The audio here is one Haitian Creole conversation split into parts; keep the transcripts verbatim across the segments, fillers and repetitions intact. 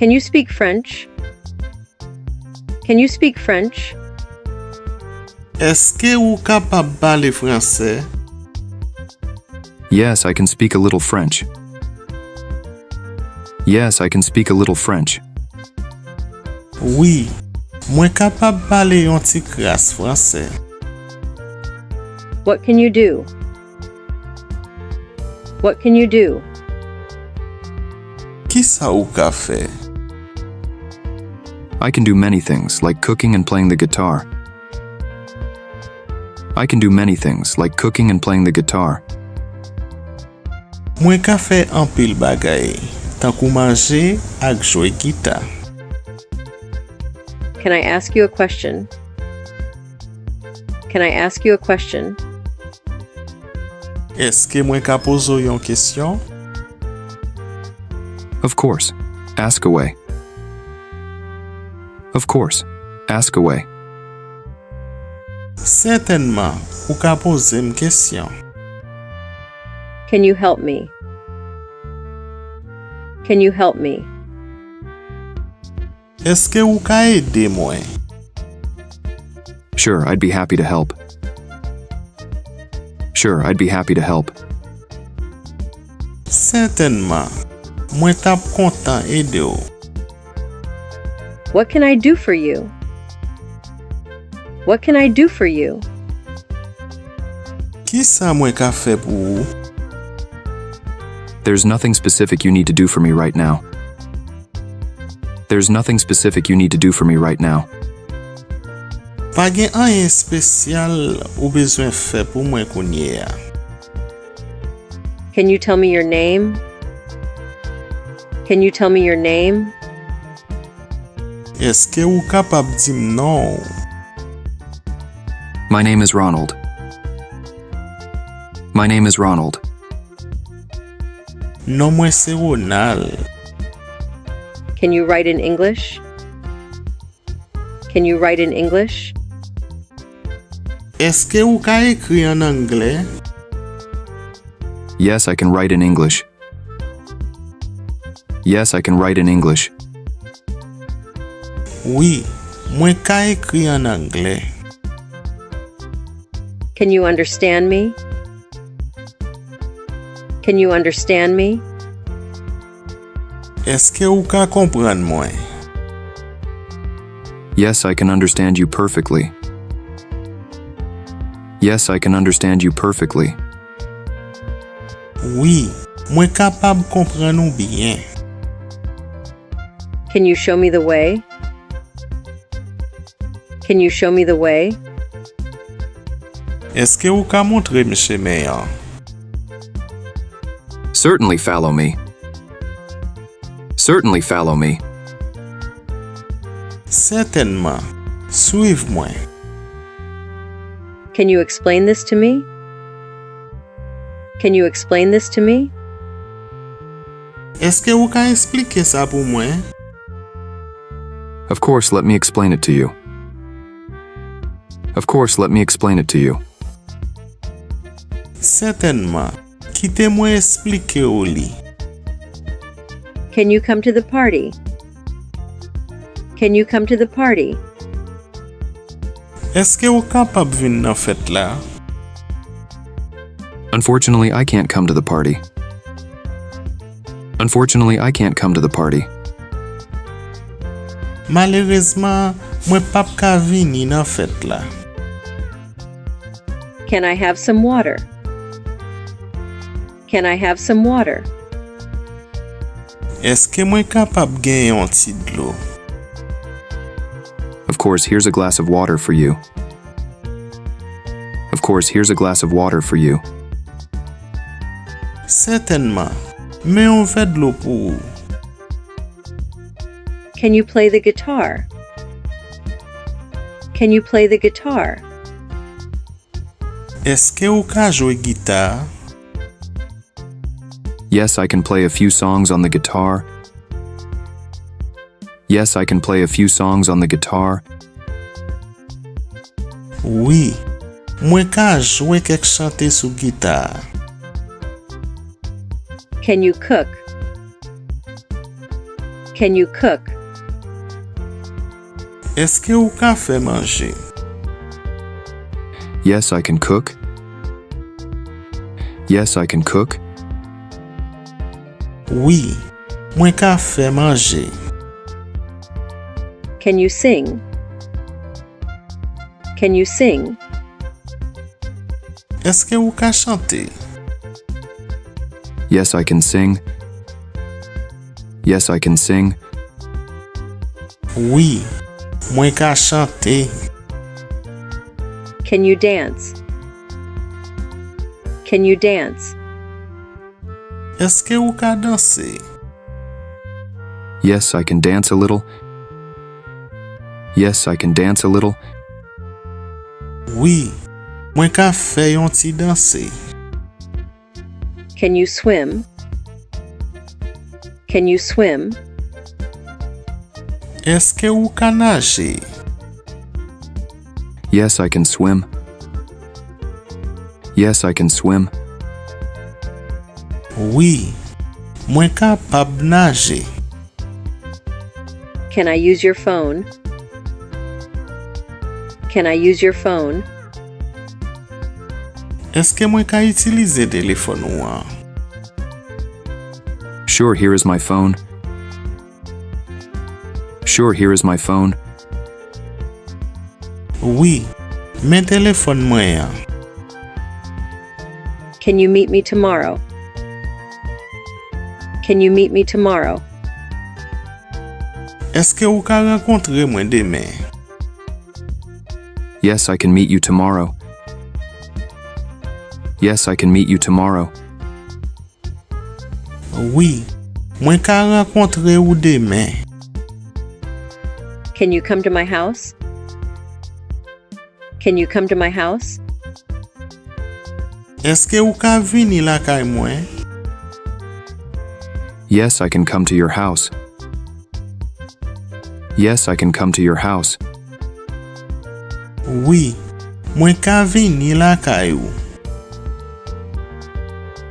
Can you speak French? Can you speak French? Èske ou kapab pale fransè? Yes, I can speak a little French. Yes, I can speak a little French. Wi, mwen kapab pale yon ti kras fransè. What can you do? What can you do? Kisa ou ka fè? I can do many things, like cooking and playing the guitar. I can do many things, like cooking and playing the guitar. Mwen ka fè anpil bagay, tankou manje ak jwe gita. Can I ask you a question? Can I ask you a question? Èske mwen ka poze w yon kesyon? Of course. Ask away. Of course. Ask away. Sètènman, ou ka poze m kesyon. Can you help me? Can you help me? Èske ou ka ede mwen? Sure, I'd be happy to help. Sure, I'd be happy to help. Sètènman, mwen t ap kontan ede w. What can I do for you? What can I do for you? Kisa mwen ka fè pou ou? There's nothing specific you need to do for me right now. There's nothing specific you need to do for me right now. Pa gen anyen espesyal ou bezwen fè pou mwen kounye a. Can you tell me your name? Can you tell me your name? Èske ou kapab di m non w? My name is Ronald. My name is Ronald. Non mwen se Ronald. Can you write in English? Can you write in English? Èske ou ka ekri an anglè? Yes, I can write in English. Yes, I can write in English. Wi, mwen ka ekri an anglè. Can you understand me? Can you understand me? Èske ou ka konprann mwen? Yes, I can understand you perfectly. Yes, I can understand you perfectly. Wi, mwen kapab konprann ou byen. Can you show me the way? Can you show me the way? Èske ou ka montre m chemen an? Certainly follow me. Certainly follow me. Sètènman, swiv mwen. Can you explain this to me? Can you explain this to me? Èske ou ka eksplike sa pou mwen? Of course, let me explain it to you. Of course, let me explain it to you. Sètènman, kite mwen eksplike w li. Can you come to the party? Can you come to the party? Èske ou kapab vin nan fèt la? Unfortunately, I can't come to the party. Unfortunately, I can't come to the party. Malerezman, mwen p ap ka vini nan fèt la. Can I have some water? Can I have some water? Èske mwen kapab gen yon ti dlo? Of course, here's a glass of water for you. Of course, here's a glass of water for you. Sètènman, men yon vè dlo pou ou. Can you play the guitar? Can you play the guitar? Èske ou ka jwe gita? Yes, I can play a few songs on the guitar. Yes, I can play a few songs on the guitar. Wi, mwen ka jwe kèk chante sou gita. Can you cook? Can you cook? Èske ou ka fè manje? Yes, I can cook. Yes, I can cook. Wi, mwen ka fè manje. Can you sing? Can you sing? Èske ou ka chante? Yes, I can sing. Yes, I can sing. Wi, mwen ka chante. Can you dance? Can you dance? Èske ou ka danse? Yes, I can dance a little. Yes, I can dance a little. Wi, mwen ka fè yon ti danse. Can you swim? Can you swim? Èske ou ka naje? Yes, I can swim. Yes, I can swim. Wi, mwen kapab naje. Can I use your phone? Can I use your phone? Èske mwen ka itilize telefòn ou an? Sure, here is my phone. Sure, here is my phone. Wi, men telefòn mwen an. Can you meet me tomorrow? Can you meet me tomorrow? Èske ou ka rankontre mwen demen? Yes, I can meet you tomorrow. Yes, I can meet you tomorrow. Wi, mwen ka rankontre ou demen. Can you come to my house? Can you come to my house? Èske ou ka vini lakay mwen? Yes, I can come to your house. Yes, I can come to your house. Wi, mwen ka vini lakay ou.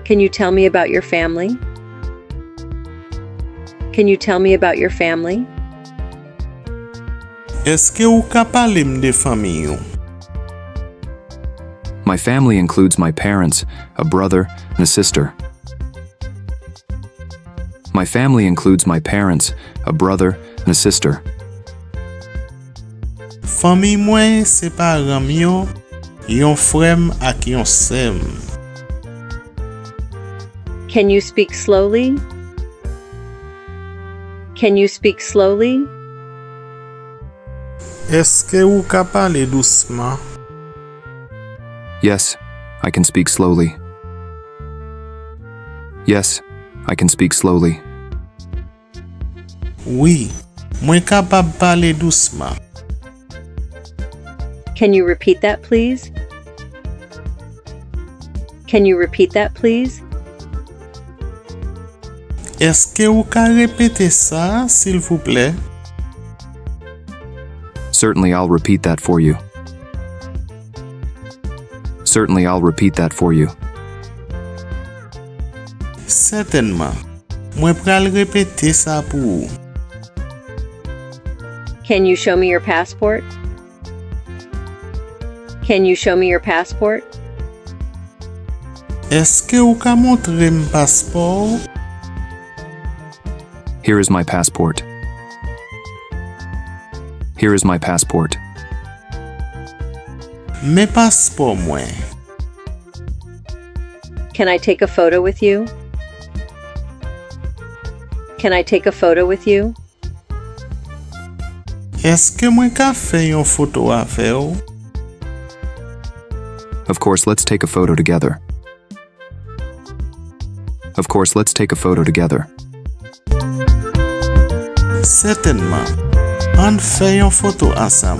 Can you tell me about your family? Can you tell me about your family? Èske ou ka pale m de fanmi ou? My family includes my parents, a brother, and a sister. My family includes my parents, a brother, and a sister. Fanmi mwen se paran m yo, yon frè m ak yon sè m. Can you speak slowly? Can you speak slowly? Èske ou ka pale dousman? Yes, I can speak slowly. Yes, I can speak slowly. Wi, mwen kapab pale dousman. Can you repeat that, please? Can you repeat that, please? Èske ou ka repete sa, silvouplè? Certainly, I'll repeat that for you. Certainly, I'll repeat that for you. Sètènman. Mwen pral repete sa pou ou. Can you show me your passport? Can you show me your passport? Èske ou ka montre m paspò w? Here is my passport. Here is my passport. Men paspò mwen. Can I take a photo with you? Can I take a photo with you? Èske mwen ka fè yon foto avè w? Of course, let's take a photo together. Of course, let's take a photo together. Sètènman. Ann fè yon foto ansanm.